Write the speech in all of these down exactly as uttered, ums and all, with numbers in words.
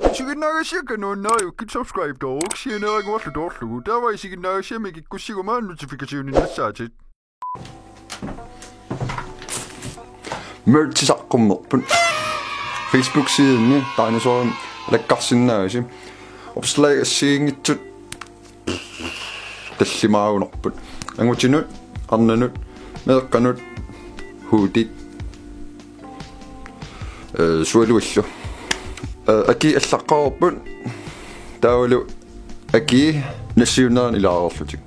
Isiginnaagassiakka nuannariukkit subscribe-tooruk sianeeraguarlu toorlugu. Taava isiginnaagassiami kikkussiguma notification-innassaatit. Merch-i saqqummerput. Facebook-sidinni Dinosaur alakkarsinnaavasi. Opslag assigiinngitsut tallimaagunarput. Angutinut, arnanut, meeqqanut, hoodit, eh, sualuillu. Eh, aki allaqqaarput, taavalu aki nassiunneranut ilaareerlutik.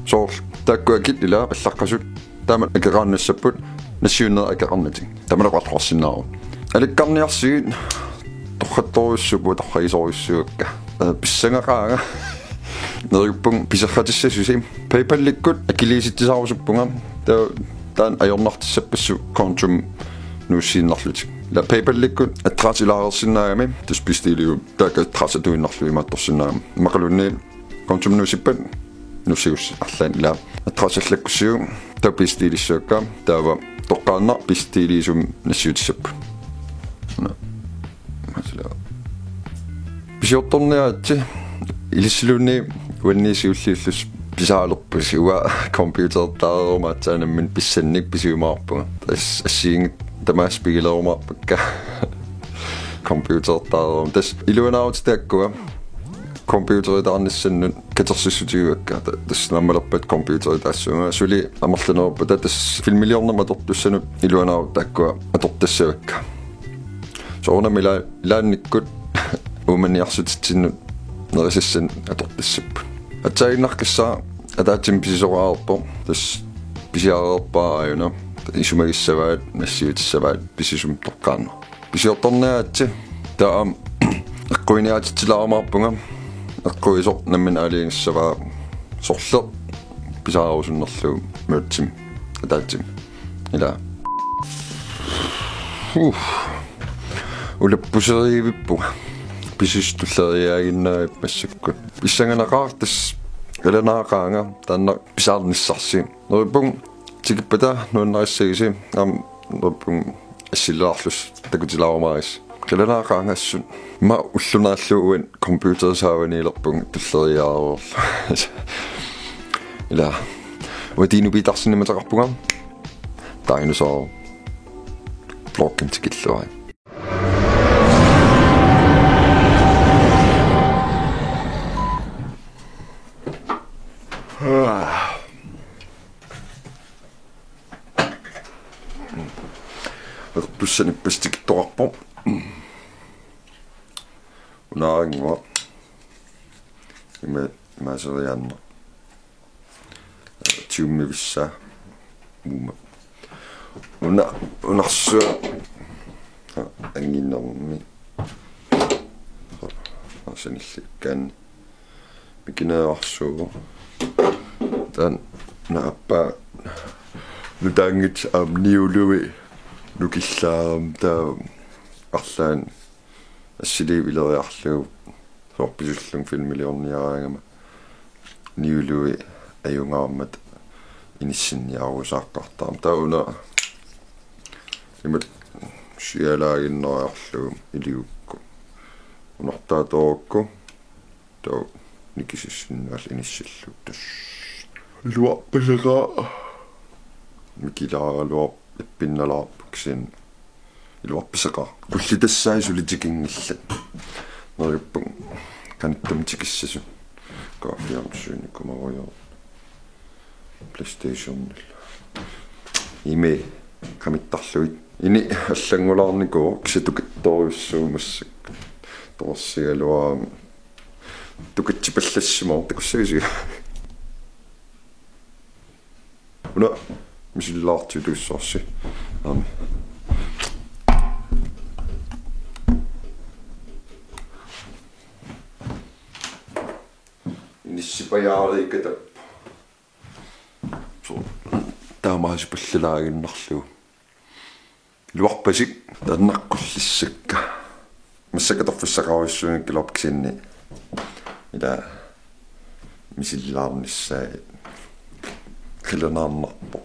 Soorlu taakku akit ila allaqqasut taama akeqarnissapput nassiunnerat akeqarnatik. Tamanna oqartoqarsinnaavoq. Alakkarniarsigit torrattorujussuupput, torragisorujussuuakka. Eh, pissangaqaanga. Neriuppunga piserratissasusi. PayPal-ikkut akiliisitsisarusuppunga. Taava taanna ajornartissappassuk kontum nuussiinnarlutik. Ila PayPal-ikkut adresse ilaareersinnaagami, tassa bestilliup taakku adresse atuinnarlugu imaattorsinnaagami. Immaqaluunniit kontum nuussippat nuussigussat arlaanni ila adresse allakkussiuk, taava bestillissuakka, taava toqqaannaq bestilliisumik nassiutissapput. Una. Masila. Pisiortorniaritsi, ilissiluunniit uannit siulliullunga pisaalerpusi, uanga computertaareeruma aatsaat nammineq pissannik pisiumaarpunga. Tassa assigiinngitsut tamaasa pigilerumaarpakka. Computertaareeruma. Tassa iluanaarutitaakkua computeritaarnissannut katersissutigiuakka. Ta-, tassa naammalerpat computeritaassuunga. Suli amerlaneruppat, tassa filmiliornermut atortussanut iluanaarutitaakkua atortassavakka. Soorunami ila-, ilaannikkut uumaniarsutitsinnut nerisassanik atortassapput. Atsaaginnarkissaaq ataatsimik pisisoqareerpoq. Tassa pisiareerpaa aajuna. Isumagissavaat, nassiutissavaat, pisisumik toqqaannaq. Pisiortorniaritsi, taava eqquiniaatitsilaarumaarpunga. Eqquisoq nammineq aalajangissavaa, sorleq pisaarusunnerlugu merch-imi ataatsimik. Ila. Uh. Ulappuseriivippunga. Pisisut tulleriiaaginnarput massakkut. Pissanganaqaaq, tassa qilanaaqaanga taanna pisaarnissarsi. Neriuppunga tikippata nuannarissagisi, aamma neriuppunga assililaarlusi takutilaarumaarisi. Qilanaaqaanga assut. Immaqa ulloq naallugu uani computerip saavaniilerpunga tulleriiaareerlunga. Ila. Uanga Dino Petersenimik ateqarpunga. Dinosaur. Vlogimik tikilluarit. Ertussanippas tikittoqarpoq. Unaarannguaq. Ima, imaaseriaannaq. Tiummivissaa. Uuma. Una, unarsuaq. Anginermi. Sanillikkaanni. Mikineerarsuuvoq. Taanna aappaa nutaanngitsoq aamma niului nukillaarami, taava arlaanni assiliivik ileriarlugu soorlu pisullunga filmiliorniaraangama niului ajungaarmata inissinniarusaaqqaartarami. Taava una imatut sialaaginnariarlugu iligukku unartaatoorukku, taava nikisissinnaalluni inissillugu tassa. Iluarpiseqaaq. Mikilaaraluarpoq, ippinnalaarpoq kisianni. Iluarpiseqaaq. Qullitassaat suli tikinngillat. Neriuppunga qanittumi tikissasut. Kaafiam syni kumarujoor. PlayStation. Imi qamittarlugit. Ini allanngulaarnikuuvoq, kisianni tukattorujussuuvoq massakkut. Torersigaluarami. Tukatsipallassimavoq, takussavisiuk? Una misillaartiutussarsi. Aami. Inissipajaariikatap. So, taamaasipallalaaginnarlugu. Iluarpasik taanna qullissakka. Massakkut atorfissaqarujussuunngikkaluarpoq kisianni. Ila misillaarnissaat. Qilanaarnarpoq.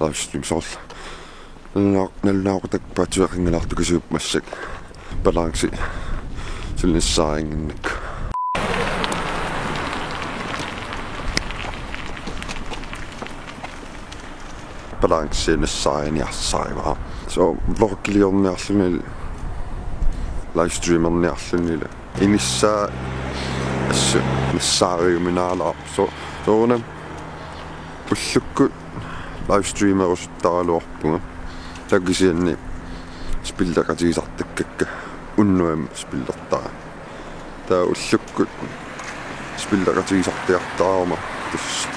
livestream soorlu. Nalunaa-, nalunaaqutakka paatsueqanngalaartoq kisianni massakkut balance suli nassaarinnginnakku. Balance nassaariniarsaraa. So, vloggiliorniarluni livestreamerniarluni. Inissaa assut nassaariuminaalaarpoq. So, soorunami ullukkut livestreamerusuttaraluarpunga. Taava kisianni spilleqatigisartakkakka unnuami spillertaa. Taava ullukkut spilleqatigisartagartaarama tassa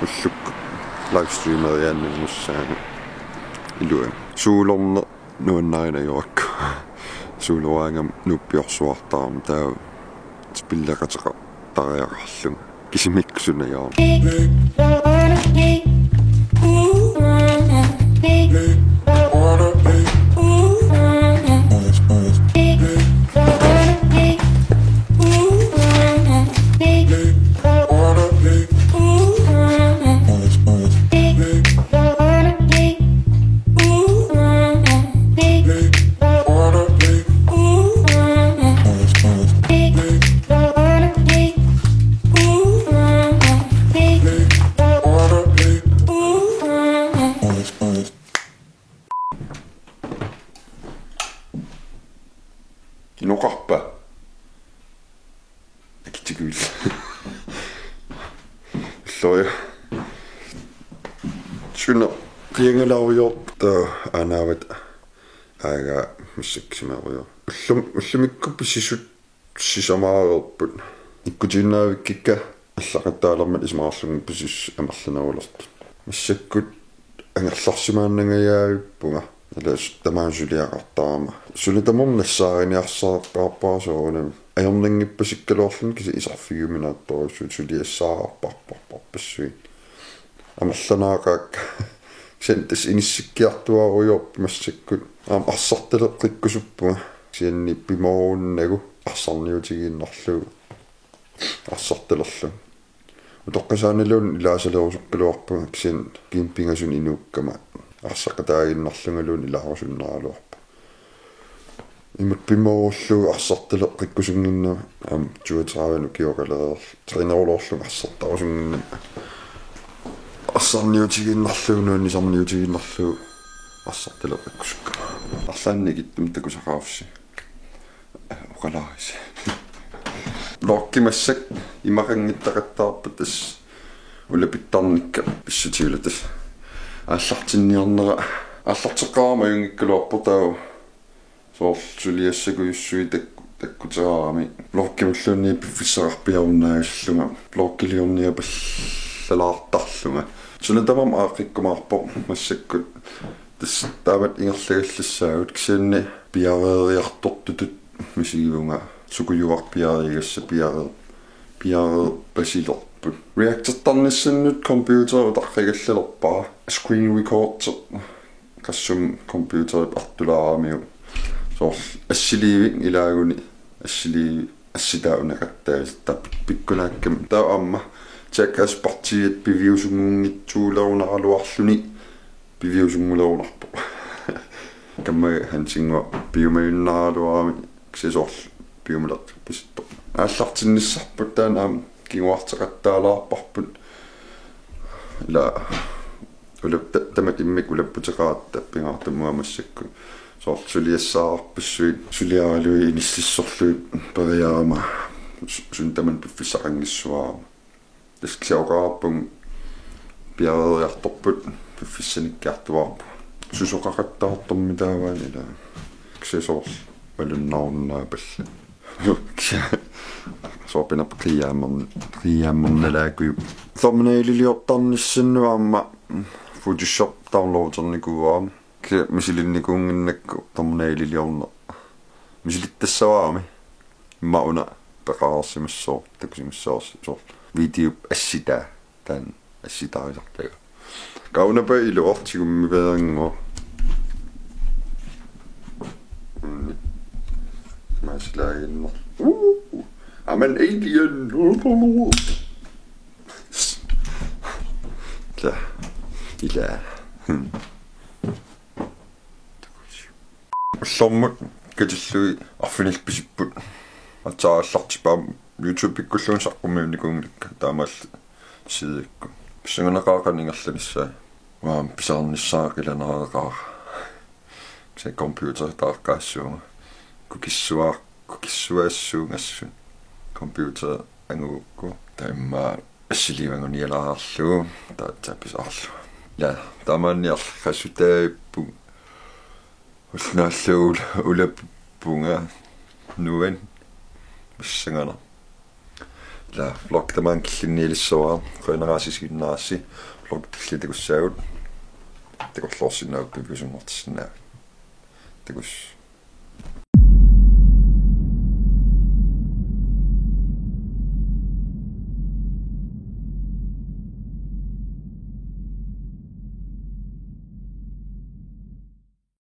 ullukkut livestreameriaannanngussaagut iluamik. Soorlu nuannarinajuakku. Soorlu uangami nuuppiorsuartarama taava spilleqateqartariaqarlunga. Kisimiikkusunajaarama. Inoqarpa? Akitsikuvil. Ulloriaq. Suna qianngalarujoorpoq, taava aanaavata aagaa massakkut simarujoorpoq. Ullum-, ullumikkut pisisut sisamaareerput. Ikkutiinnaavikkikka allaqattaalermat isumaqarlunga pisisut amerlanerulertut. Massakkut angerlarsimaannangajavippunga. Ila s-, tamaani suliaqartarama. Suna tamarmi nassaariniarsareerpara soorunami. Ajornanngippasikkaluarluni kisianni iserfigiuminaatsorujussuit suliassaraarparparpassuit. Amerlanaaqaakka. Kisianni tassa inissikkiartuaarujoorpoq massakkut. Aamma arsartaleqqikkusuppunga. Kisianni pimoorunnagu arsarniutigiinnarlugu. Arsartalerlunga. Utoqqasaaniluunniit ilaasalerusukkaluarpunga kisianni kiinnut pingasuni inuukkama. Arsaqataaginnarlungaluunniit ilaarusunnaraluarpunga. Imatut pimoorullugu arsartaleqqikkusunnginnama aamma toogtredive ukioqalereerlunga. Træneruloorlunga arsartarusunnginnama. Arsarniutigiinnarlugu, nuannisarniutigiinnarlugu arsartaleqqikkusukkama. Arlaannik ikittumi takusaqarussi. Oqalaarissi. Vloggi massakkut imaqanngittaqattaarpoq tassa ulapittarnikka pissutigalugu tassa. Aallartinniarnera, aallarteqqaarama ajunngikkaluarpoq taava. Soorlu suliassakujussuit tak-, takkuteraarami. Vloggimulluunniit piffissaqarpiarunnaajussallunga. Vloggiliorniapallalaartarlunga. Suna tamarmi aaqqikkumaarpoq massakkut. Tassa taamatut ingerlagallassaagut kisianni piareeriartortutut misigivunga, sukujuarpiariigassa piareer-, piareerpasilerput. Reactortarnissannut computeri utaqqigallalerpara screen recorder qassum computerip artulaaramiuk. Soorlu assiliivik ilaaguni assiliivi assitaaneqattaasartaa pik-, pikkunaakkami. Taava aamma Jackass partiit piviusunngunngitsuulerunaraluarluni piviusunngulerunarpoq. Kammaga Hansinnguaq piumajunnaraluarami kisianni soorlu piumaleqqippassittoq. Aallartinnissarput taanna aamma kinguarteqattaalaarparput. Ila ulap-, ta-, tamat immikkut ulapputeqaratta pingaartumik massakkut. Soorlu suliassarpassuit, suliaralugit inissilluarlugit periarama. Su-, suut tamanna piffissaqanngissuarama. Tassa kisianni oqarpunga piareeriartorput piffissanikkiartuaarput. Susoqaqattaartormi taavaana ila. Kisianni soorlu malunnarunnaapallat. Soorpinerpa qiiaammer-, qiiaammernerlaakuju. Thumbnaililiortarnissannut aamma Photoshop downloadernikuuara. Kisianni misilinnikuunnginnakku thumbnaililiorneq. Misilittassavara. Immaqa una peqareersimassooq, takusimassooq soorlu videop assitaa. Taanna assitaarisartagaa. Kaunapa iluartigummi peeranngo. Mm. Masilaaginner. Uh! I'm an alien. Tja. Ila. Hmm. Ullormut katillugit arfinillit pisipput. Aatsaat aallartippaat YouTube-ikkulluunniit saqqummiunnikuunngilakka taamaallaat sidekkut. Pissanganaqaaq qanoq ingerlanissaa. Uanga pisarnissaa qilanaaqaaq. Kisianni computertaaqqaassuunga. Kukissuaaq, kukissuaassuungassut. Computer angugukku. Taava immaqa assiliivangunialaarlugu. Taava tapisarlu. Ja, taamaanniarlaqassutaappu. Ulloq naallugu ula-, ulappunga nuan missanganaq. Ila vlog tamaanga killinniilissavara, qujanaq aasiit isiginnaarassi, vlog tillit takussaagut, takorloorsinnaavutit piviusunngortissinnaavit. Takuss.